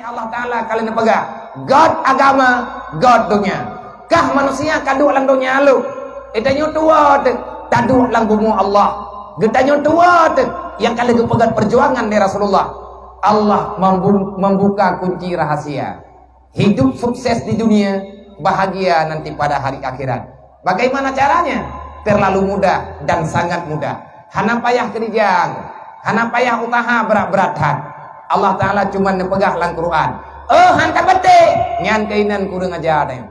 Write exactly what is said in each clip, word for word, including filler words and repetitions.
Allah Taala ka lheueh neupeugah, göt agama, göt donya. Kah manusia ka duek lam donya lom? Geutanyoe tuwoe teuh, taduek lam bumoe Allah. Geutanyoe tuwoe teuh nyang ka lheueh geupeugöt peujuangan lé Rasulullah. Allah membu-, membuka kunci rahasia. Hidup sukses di dunia, bahagia nanti pada hari akhirat. Bagaimana caranya? Terlalu mudah dan sangat mudah. Hana payah keureuja, hana payah useuha brat-brat that. Allah Taala cuma neupeugah lam Quran, "Oh, han tapatéh, nyan keuh inan kureueng aja geutanyoe.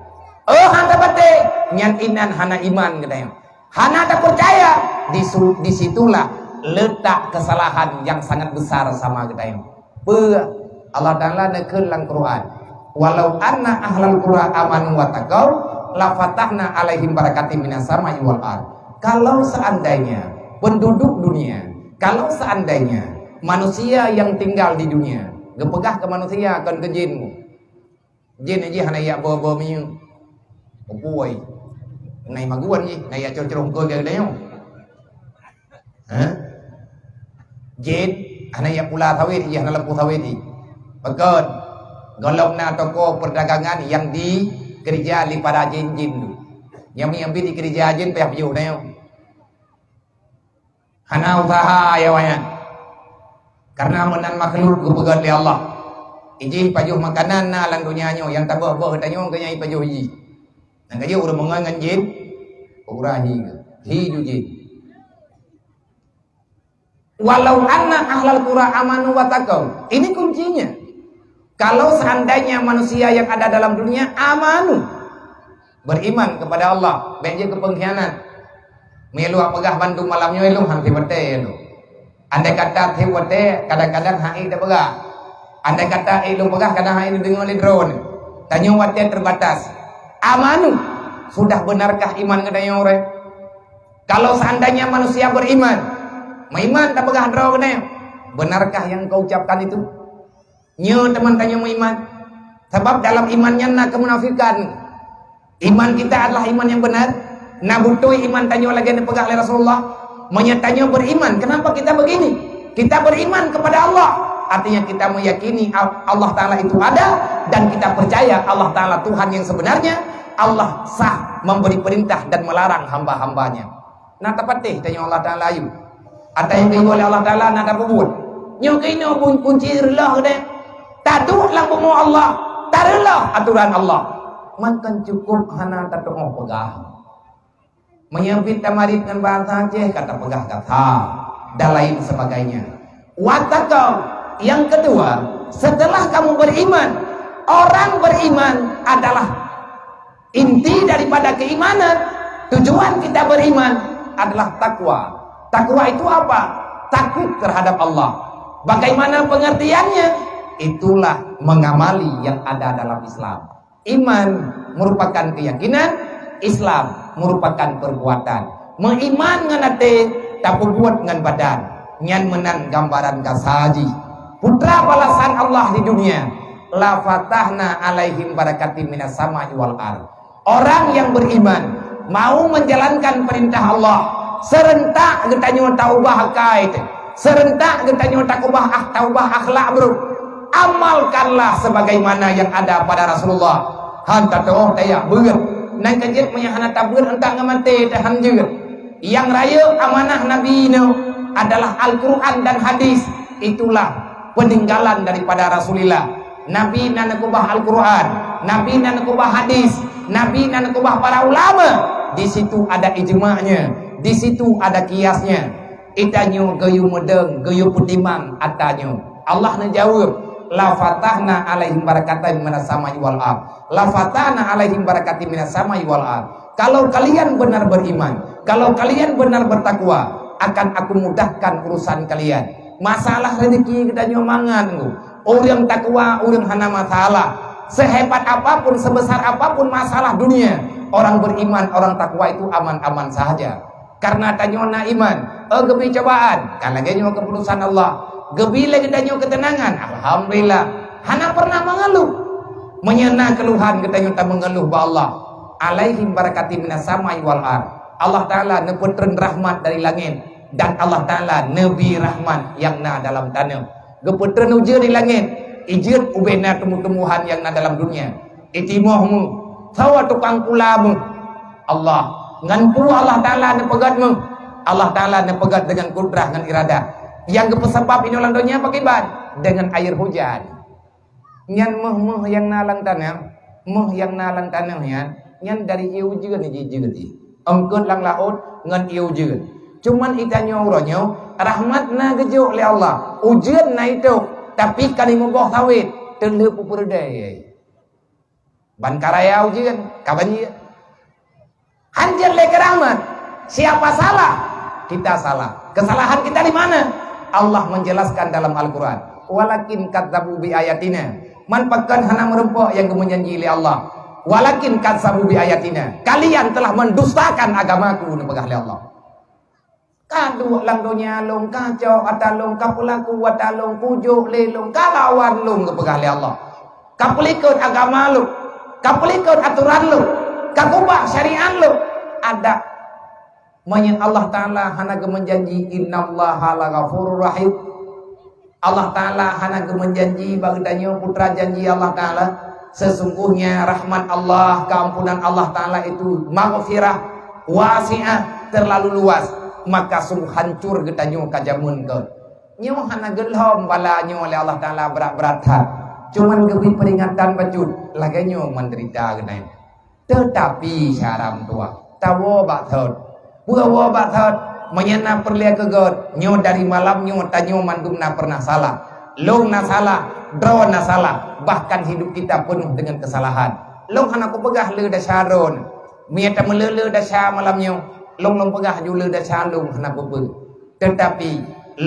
Oh, han tapatéh, nyan inan hana iman geutanyoe. Hana tapeucaya." Disu-, di situlah letak kesalahan yang sangat besar sama geutanyoe. Peue? Allah Taala neukheun lam Quran, "Walau anna ahlal qura amanu wattaqau, lafatahna alaihim barakatim minas sama'i wal ard." Kalau seandainya penduduk dunia, kalau seandainya manusia yang tinggal di dunia, geupeugah keu manusia kon keu jin, jin jih hana jak beu-beu minyeuk. Upui. Nai magun jih, nai jak coroh-coroh keu geutanyoe. Ha? Jin, hana jak pula sawét, jih hana lampu sawét jih. Pakon? Gohlom na toko perdagangan nyang dikeureuja lé para jin-jin tu. Nyang miet-miet dikeureuja jin payah piôh tanyoe. Hana useuha ya awaknyan. Karena meunan makhluk geupeugöt lé Allah. Ijih pajoh makanan na lam donya nyoe, nyang taböh-böh tanyoe keu nyang ipajoh ijih. Nyang ka jeuet ureueng meungon ngon jin, ureueng hi, hi ju jin. "Walau anna ahlal qura amanu wattaqau." Ini kuncinya. Kalau seandainya manusia yang ada dalam dunia amanu, beriman kepada Allah, bék jeuet keu pengkhianat. Meunyoe lôn peugah bandum malam nyoe lôn han siwatée lôn. Andai kata siwatée, kadang-kadang hai tapeugah. Andai kata lôn peugah, kadang hai deungoe lé droeneuh. Tanyoe watée terbatas. Amanu, sudah benarkah iman geutanyoe? Kalau seandainya manusia beriman, meuiman tapeugah droe geutanyoe, benarkah yang kau ucapkan itu? Nyoe teuma tanyoe meuiman. Sabab dalam iman nyan na keumunafikan. Iman kita adalah iman yang benar. Na beutôi iman tanyoe lagée neupeugah lé Rasulullah. Meunyoe tanyoe beriman, kenapa kita begini? Kita beriman kepada Allah. Artinya kita meyakini Al-, Allah Taala itu ada dan kita percaya Allah Taala Tuhan yang sebenarnya. Allah sah memberi perintah dan melarang hamba-hambanya. Na tapatéh tanyoe Allah Taala ayue. Ata nyang geuyue lé Allah Taala na tapeubuet. Nyoe keunoe pun kunci reuloh geude. Taduek lam bumoe Allah, tareuloh aturan Allah. Mantong cukup hana tatuoh peugah. Meunyoe bit tamarit ngon bahasa Aceh ka tapeugah gata dan lain sebagainya. Wattaqau, yang kedua, setelah kamu beriman, orang beriman adalah inti daripada keimanan, tujuan kita beriman adalah takwa. Takwa itu apa? Takut terhadap Allah. Bagaimana pengertiannya? Itulah mengamali yang ada dalam Islam. Iman merupakan keyakinan, Islam merupakan perbuatan. Meuiman ngon até, tapeubuet ngon badan. Nyan meunan gambaran gasa jih. Putra balasan Allah di dunia, "La fatahna alaihim barakatim minas sama'i wal ard." Orang yang beriman mau menjalankan perintah Allah, serentak geutanyoe taubah akai teuh, serentak geutanyoe takeubah ah, taubah akhlak brok. Amalkanlah sebagaimana yang ada pada Rasulullah. Han tatuoh tajak beuet. Nan ka jeuet meunyoe hana tabeuet, entak ngon maté teuh han jeuet. Nyang rayeuk amanah Nabi nyoe adalah Al-Quran dan hadis. Itulah peninggalan daripada Rasulillah. Nabi na neukeubah Al-Quran, Nabi na neukeubah hadis, Nabi na neukeubah para ulama. Di situ ada ijma'nya, di situ ada kiasnya. Geutanyoe geuyue meudong, geuyue peutimang ata nyoe. Allah neujaweueb, "La fatahna alaihim barakatim minas sama'i wal ard." "La fatahna alaihim barakatim minas sama'i wal ard." Kalau kalian benar beriman, kalau kalian benar bertakwa, akan Aku mudahkan urusan kalian. Masalah rezeki geutanyoe mangat, ureuëng takwa, ureuëng hana masalah. Sehebat apapun, sebesar apapun masalah dunia, orang beriman, orang takwa itu aman-aman sahaja. Karena tanyoe na iman, oh, geubi cobaan, ka lagée nyoe keputusan Allah. Geubi lé geutanyoe keuteunangan, alhamdulillah. Hana pernah mengeluh. Meunyoe na keuluhan geutanyoe tameungeluh bak Allah, "Alaihim barakatim minas sama'i wal ard." Allah Taala neupeutreun rahmat dari langét, dan Allah Taala neubi rahmat nyang na dalam tanoh. Geupeutreun ujeuen di langét, Ijeuet ubena tumbuh-tumbuhan nyang na dalam dunia. Itimoh meuh, sawa tukang kula meuh. Allah. Ngon peue Allah Taala neupeugét meuh? Allah Taala neupeugét deungon kudrah ngon iradah. Nyang geupeusabab inoe lam donya pakriban? Deungon air hujan. Nyan meuh-meuh nyang na lam tanoh, meuh nyang na lam tanoh nyan, nyan dari ié ujeuen jijeuet jih. Eungkot lam laôt ngon ié ujeuen. Cuman itanyoe uroe nyoe, rahmat na geujok lé Allah. Ujeuen na itôk, tapi ka lheueh muboh sawét, teulheueh peupeureude. Ban ka raya ujeuen, ka banjir. Hanjeuet lé keu rahmat. Siapa salah? Kita salah. Kesalahan kita di mana? Allah menjelaskan dalam Al-Quran, "Walakin kadzabu bi ayatina." Man pakon hana meurumpok nyang geumeujanji lé Allah. "Walakin kadzabu bi ayatina." Kalian telah mendustakan agamaku, neupeugah lé Allah. Ka duek lam donya lôn, ka cok ata lôn, ka peulaku ata lôn, kujok lé lôn, ka lawan lôn, geupeugah lé Allah. Ka peulikot agama lôn, ka peulikot atoran lôn, ka kubah syariat lôn. Adak. Meunyoe Allah Taala hana geumeujanji, "Innallaha laghafurur rahim." Allah Taala hana geumeujanji bak geutanyoe, putra janji Allah Taala, sesungguhnya rahmat Allah, keampunan Allah Taala itu maghfirah wasi'ah, terlalu luas, maka sungguh hancur geutanyoe ka jameun keu. Nyoe hana geulhom bala nyoe lé Allah Taala brat-brat that. Cuman geubri peringatan bacut, lagée nyoe menderita geutanyoe. Teutapi syara meutuwah, tawoe bak thot. Peue woe bak thot? Meunyoe na peureulée keu göt, nyoe dari malam nyoe tanyoe mandum na pernah salah. Lôn na salah, droe na salah, bahkan hidup kita penuh dengan kesalahan. Lôn hana kupeugah le desya droe. Meunyoe tameulé-lé desya malam nyoe, lôn lôn peugah ju le desya lôn hana peue-peue. Teutapi,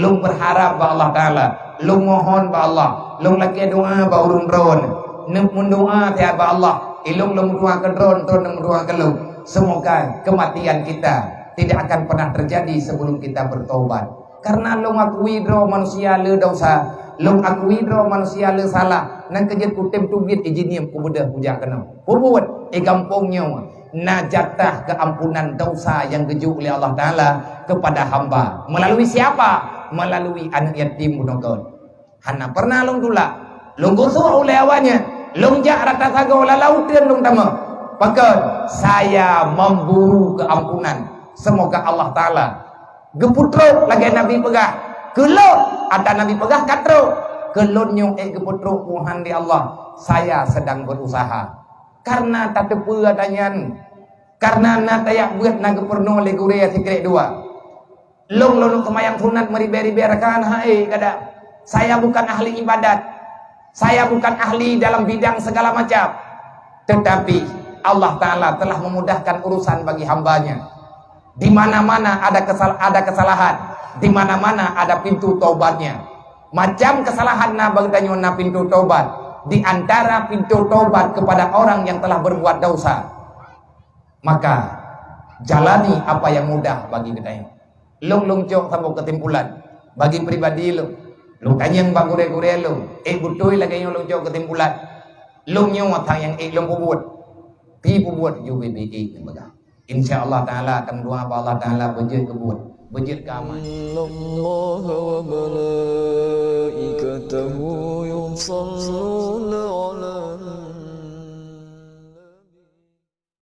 lôn berharap bak Allah Taala, lôn mohon bak Allah, lôn lakée doa bak ureuëng droe, neuk meudoa siat bak Allah, ilôn lôn meudoa keu droe, droe neuk meudoa keu lôn. Semoga kematian kita tidak akan pernah terjadi sebelum kita bertobat. Karena lôn akui droe manusia le dosa, lôn akui droe manusia le salah, nyan keuh jeuet kutem teubiet ijih niem kubeudôh kujak keunoe. Peubuet, i gampông nyoe, na jatah keuampunan dosa nyang geujok lé Allah Taala keupada hamba. Meulalu siapa? Meulalu aneuëk yatim bunoe göt. Hana pernah lôn tulak. Lôn gusok ulée awaknyan. Lôn jak rata sagoe lam laôt teun lôn tamong. Pakon? Saya memburu keampunan. Semoga Allah Taala geupeutrok lagée Nabi peugah. Keu lôn, ata Nabi peugah ka trok. Keu lôn nyoe ék geupeutrok Tuhan di Allah. Saya sedang berusaha. Karena tateupeue ata nyan, karena na tajak beuet na geupeurunoe lé gurée sikrek dua. Lôn lôn seumayang sunat meuribée-ribée rakaat hai kada. Saya bukan ahli ibadat. Saya bukan ahli dalam bidang segala macam. Tetapi Allah Taala telah memudahkan urusan bagi hambanya. Di mana-mana ada kesal-, ada kesalahan, di mana-mana ada pintu taubatnya. Macam kesalahan na bagi tanyoe na pintu taubat. Di antara pintu taubat kepada orang yang telah berbuat dosa, maka jalani apa yang mudah bagi geutanyoe. Lôn lôn cok saboh keusimpulan bagi pribadi lôn. Lôn tanyong bak gurée-gurée lôn, ék beutôi lagée nyoe lôn cok keusimpulan. Lôn nyoe watang nyang ék lôn peubuet. Pi peubuet ju bibi ék nyang peugah. Insya Allah Taala, tameudoa bak Allah Taala beujeuet keu buet, beujeuet keu aman. إن الله وملائكته يصلون على